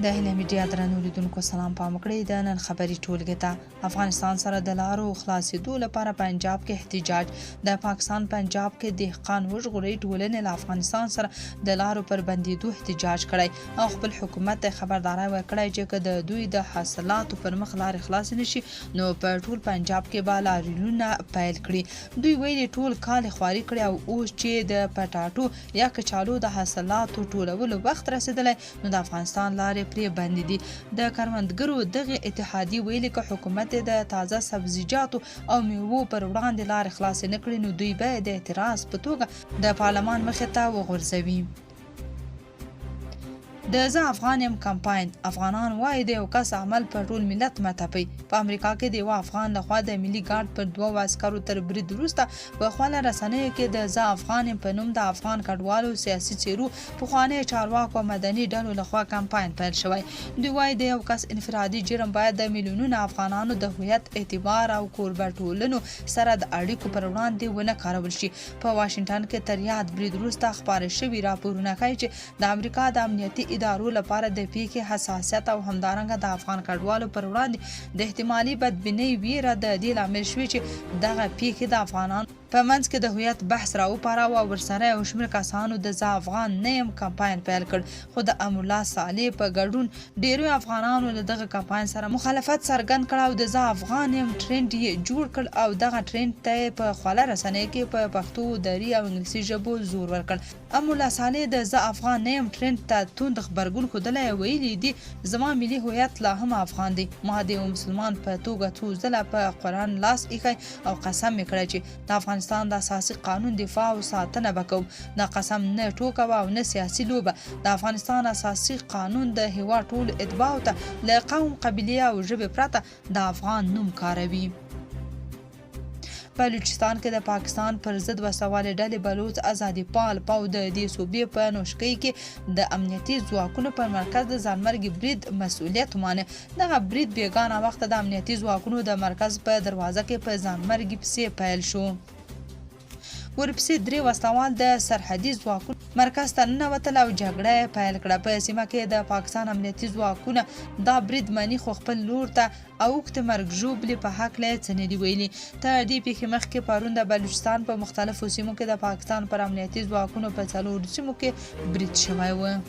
د هیله میډیا درنو لیدونکو سلام، پام وکړئ د نن خبري ټولګې ته. افغانستان سره د لارو خلاصېدو لپاره پنجاب کې احتجاج. د پاکستان پنجاب کې دهقان وژغورئ ټولنې له افغانستان سره د لارو پر بندېدو احتجاج کړی او خپل حکومت ته خبرداری ورکړی چې که د دوی د حاصلاتو پر مخ لارې خلاصې نه شي، نو په ټول پنجاب کې به لاریونونه پیل کړي. دوی ویلي، ټول کال یې خواري کړې او اوس چې د پټاټو یا کچالو د حاصلاتو ټولولو وخت رسېدلی، نو د افغانستان لارې پرې بندې دي. د کروندګرو دغې اتحادیې ویلي، که حکومت د تازه سبزیجاتو او میوو پر وړاندې لارې خلاصې نه کړي، نو دوی به د اعتراض په توګه د پارلمان مخې ته وغورځوي. د زه افغان یم کمپاین، افغانان وايي د یو کس عمل پر ټول ملت مه تپئ. په امریکا کې د یوه افغان لخوا د ملي ګارد پر دوو عسکرو تر برید وروسته په خواله رسنیو کې د زه افغان یم په نوم د افغان کډوالو، سیاسي څېرو، پخوانیو چارواکو او مدني ډلو لخوا کمپاین پیل شوی. دوی وايي، د یو کس انفرادي جرم باید د میلیونونه افغانانو د هویت، اعتبار او کوربه ټولنو سره د اړیکو پر وړاندې ونه کارول شي. په واشنګټن کې تر یاد برید وروسته خپاره شوي راپورونه ښيي چې د امریکا د امنیتي ادارو لپاره د پیښې حساسیت او همدارنګه د افغان کډوالو پر وړاندې د احتمالي بدبینۍ ویره د دې لامل شوې چې دغه پیښې د افغانانو په منځ کې د هویت بحث راوپاراوه او ورسره یو شمېر کسانو د زه افغان نه یم کمپاین پیل کړ. خو د امرالله صالح په ګډون ډېریو افغانانو له دغه کمپاین سره مخالفت څرګند کړ او د زه افغان یم ټرینډ یې جوړ کړ او دغه ټرینډ ته یې په خواله رسنیو کې په پښتو، دري او انګلیسي ژبو زور ورکړ. امرالله صالح د زه افغان نه یم ټرینډ ته توند غبرګون ښودلی او ویلي یې دي، زما ملي هویت لا هم افغان دی. ما د یوه مسلمان په توګه څو ځله په قرآن لاس ایښی او قسم مې کړی چې د افغانستان د اساسي قانون دفاع او ساتنه به کوم. دا قسم نه ټوکه وه او نه سیاسي لوبه. د افغانستان اساسي قانون د هېواد ټولو اتباعو ته له قوم، قبیلې او ژبې پرته د افغان نوم کاروي. بلوچستان کې د پاکستان پر ضد وسلوالې ډلې بلوڅ ازادي پال پاو د دې صوبې په نوشکۍ کې د امنیتي ځواکونو پر مرکز د ځانمرګي برید مسؤلیت ومانه. دغه برید بېګا ناوخته د امنیتي ځواکونو د مرکز په دروازه کې په ځانمرګي پسې پیل شو. ورپسې درې وسلوال د سرحدي ځواکونو مرکز ته ننوتل او جګړه یې پیل کړه. په سیمه کې د پاکستان امنیتي ځواکونه دا برید مني، خو خپل لور ته اوښتې مرګ ژوبلې په هکله یې څه نه دي ویلي. تر دې پېښې مخکې پرون د بلوچستان په مختلفو سیمو کې د پاکستان پر امنیتي ځواکونو په څلورو سیمو کې برید شوی و.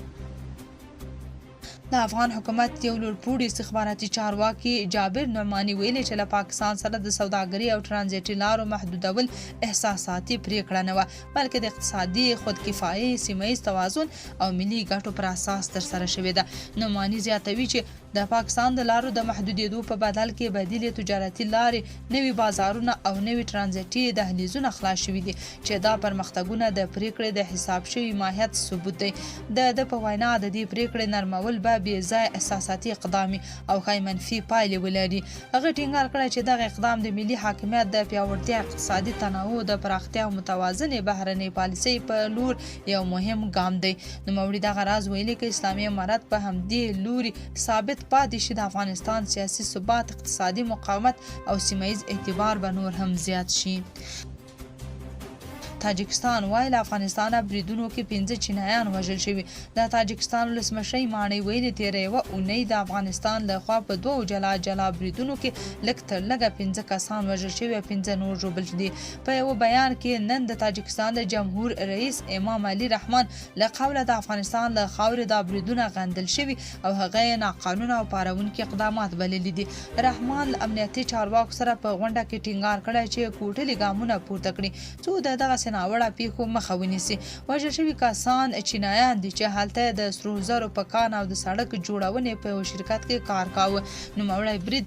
د افغان حکومت یو لوړپوړي استخباراتي چارواکي جابر نعماني ویلي چې له پاکستان سره د سوداګرۍ او ترانزیټي لارو محدودول احساساتي پرېکړه نه وه، بلکې د اقتصادي خودکفایۍ، سیمه ییز توازن او ملي ګټو پر اساس ترسره شوې ده. نعماني زیاتوي چې د پاکستان د لارو د محدودېدو په بدل کې بدیلې تجارتي لارې، نوي بازارونه او نوي ترانزیټي دهلیزونه خلاص شوي دي، چې دا پرمختګونه د پرېکړې د حساب شوي ماهیت ثبوت دی. د ده په وینا، د دې پرېکړې نرمول به بې ځایه احساساتي اقدام وي او ښايي منفي پایلې ولري. هغه ټینګار کړی چې دغه اقدام د ملي حاکمیت د پیاوړتیا، اقتصادي تنوع د پراختیا او متوازنې بهرنۍ پالیسۍ په لور یو مهم ګام دی. نوموړي دغه راز ویلي، که اسلامي امارت په همدې لوري ثابت پاتې شي، د افغانستان سیاسي ثبات، اقتصادي مقاومت او سیمه ییز اعتبار به نور هم زیات شي. تاجکستان وايي، له افغانستانه بریدونو کې 5 چینایان وژل شوي. د تاجکستان ولسمشرۍ ماڼۍ ویلي، تېره یوه اونۍ د افغانستان له خوا په دوو جلا جلا بریدونو کې لږ تر لږه 5 کسان وژل شوي او 5 نور ژوبل دي. په یوه بیان کې نن د تاجکستان د جمهور رئیس امام علي رحمان له قوله د افغانستان له خاورې دا بریدونه غندل شوي او هغه یې ناقانونه او پاروونکي اقدامات بللي دي. رحمان له امنیتي چارواکو سره په غونډه کې ټینګار کړی چې کوټلي ګامونه پورته کړي څو د دغسې ناوړه پېښو مخه ونیسي. وژل شوي کسان چینایان دي چې هلته یې د سرو زرو په کان او د سړک جوړونې په یوه شرکت کې کار کاوه. نوموړی برید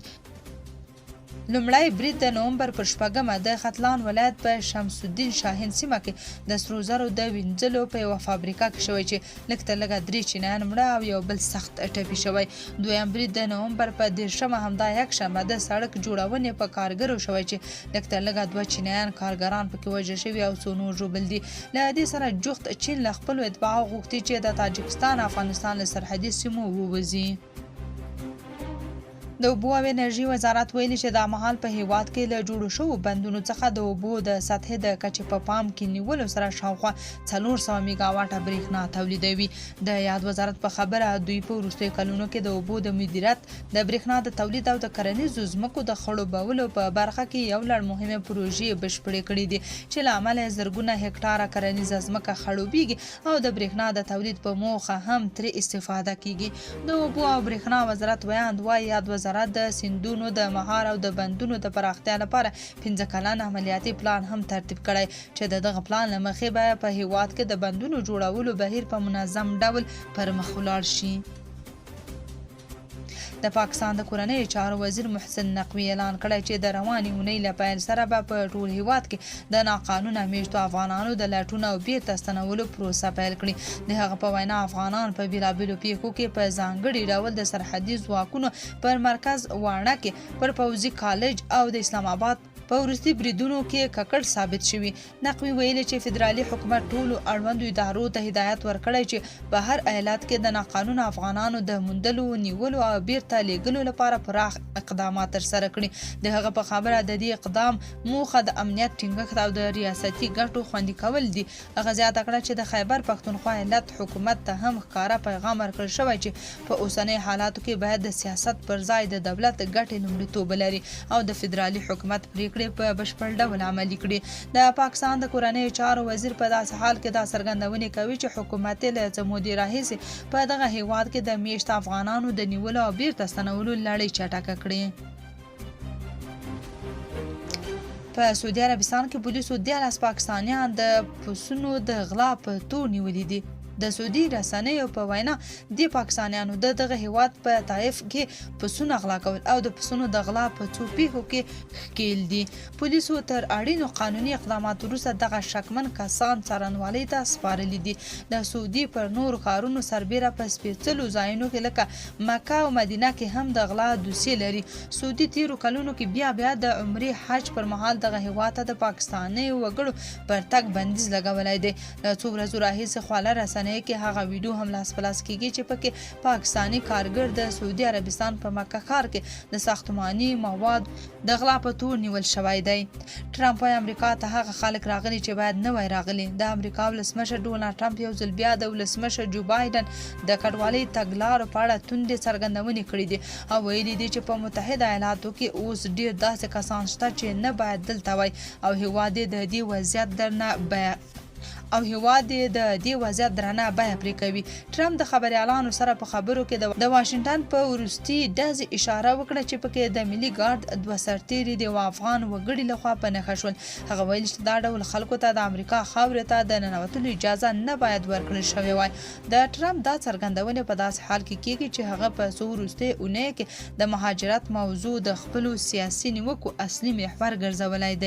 لومړی برید د نومبر پر 6مه د ختلان ولایت په شمس الدین شاهین سیمه کې د سرو زرو د وینځلو په یوه فابریکه کې شوی چې لږ تر لږه 3 چینایان مړه او یو بل سخت ټپي شوی. دویم برید د نومبر په 30مه، همدا یکشنبه، د سړک جوړونې په کارګرو شوی چې لږ تر لږه 2 چینایان کارګران پکې وژل شوي او څو نور ژوبل دي. له دې سره جوخت چین له خپلو اتباعو غوښتي چې د تاجکستان افغانستان له سرحدي سیمو ووځي. د د اوبو او انرژي وزارت ویلي چې دا مهال په هیواد کې له جوړو شوو بندونو څخه د اوبو د سطحې د کچې په پام کې نیولو سره شاوخوا 400 میګاواټه برېښنا تولیدوي. د یاد وزارت په خبره، دوی په وروستیو کلونو کې د اوبو د مدیریت، د برېښنا د تولید او د کرنیزو ځمکو د خړوبولو په برخه کې یو لړ مهمې پروژې بشپړې کړې دي چې له امله یې زرګونه هکټاره کرنیزه ځمکه خړوبېږي او د برېښنا د تولید په موخه هم ترې استفاده کېږي. د اوبو او برېښنا وزارت ویاند وايي، یاد وزارت د سیندونو د مهار او د بندونو د پراختیا لپاره پنځه کلن عملیاتي پلان هم ترتیب کړی چې د دغه پلان له مخې به په هېواد کې د بندونو جوړولو بهیر په منظم ډول پر مخ ولاړ شي. د پاکستان د کورنیو چارو وزیر محسن نقوي اعلان کړی چې د روانې اونۍ له پیل سره به په ټول هیواد کې د ناقانونه میشتو افغانانو د لټون او بیرته ستنولو پروسه پیل کړي. د هغه په وینا، افغانان په بیلابیلو پیښو کې په ځانګړي ډول د سرحدي ځواکونو پر مرکز واڼه کې پر پوځي کالج او د اسلام آباد په وروستي بریدونو کې ککړ ثابت شوي. نقوي ویلي چې فدرالي حکومت ټولو اړوندو ادارو ته هدایت ورکړی چې په هر ایالت کې د ناقانونه افغانانو د موندلو، نیولو او بیرته لیږلو لپاره پراخ اقدامات ترسره کړي. د هغه په خبره، د دې اقدام موخه د امنیت ټینګښت او د ریاستي ګټو خوندي کول دي. هغه زیاته کړه چې د خیبر پښتونخوا ایالت حکومت ته هم ښکاره پیغام ورکړل شوی چې په اوسنیو حالاتو کې باید د سیاست پر ځای د دولت ګټې لومړیتوب ولري او د فدرالي حکومت پریکړې په بشپړ ډول عملي کړي. د پاکستان د کورنیو چارو وزیر په داسې حال کې دا څرګندونې کوي چې حکومت یې له څه مودې راهیسې په دغه هیواد کې د میشت افغانانو د نیولو او بیرته ستنولو لړۍ چټکه کړې. په سعودي عربستان کې پولیسو 13 پاکستانیان د پسونو د غلا په تور نیولي دي. د سعودي رسنیو په وینا، دې پاکستانیانو د دغه هیواد په طایف کې پسونه غلا کول او د پسونو د غلا په څو پیښو کې ښکیل دي. پولیسو تر اړینو قانوني اقداماتو وروسته دغه شکمن کسان څارنوالۍ ته سپارلي دي. د سعودي پر نورو ښارونو سربیره په سپیڅلو ځایونو کې لکه مکه او مدینه کې هم د غلا دوسیې لري. سعودي تیرو کلونو کې بیا بیا د عمرې حج پر مهال دغه هیواد ته د پاکستانیو وګړو پر تګ بندیز لګولی دی. له څو ورځو راهیسې خواله رسنیو کې هغه ویډیو هم لاس په لاس کیږي چې پکې پاکستاني کارګر د سعودي عربستان په مکه ښار کې د ساختماني مواد د غلا په تور نیول شوی دی. ټرمپ وايي، امریکا ته هغه خلک راغلي چې باید نه وای راغلي. د امریکا ولسمشر ډونالد ټرمپ یو ځل بیا د ولسمشر جو بایډن د کډوالۍ تګلارو په اړه توندې څرګندونې کړې دي او ویلي دي چې په متحده ایالاتو کې اوس ډیر داسې کسان شته چې نه باید دلته وای او هیواد یې د دې وضعیت درنه بیه او هیواد یې د دې وضعیت درنه بیه پرې کوي. ټرمپ د خبریالانو سره په خبرو کې د واشنګټن په وروستي ډزې اشاره وکړه چې پکې د ملي ګارد دوه سرتیري د یوه افغان وګړي لخوا په نښه شول. هغه ویلي چې دا ډول خلکو ته د امریکا خاورې ته د ننوتلو اجازه نه باید ورکړل شوې وای. د ټرمپ دا څرګندونې په داسې حال کې کیږي چې هغه په څو وروستیو اونیو کې د مهاجرت موضوع د خپلو سیاسي نیوکو اصلي محور ګرځولی دی.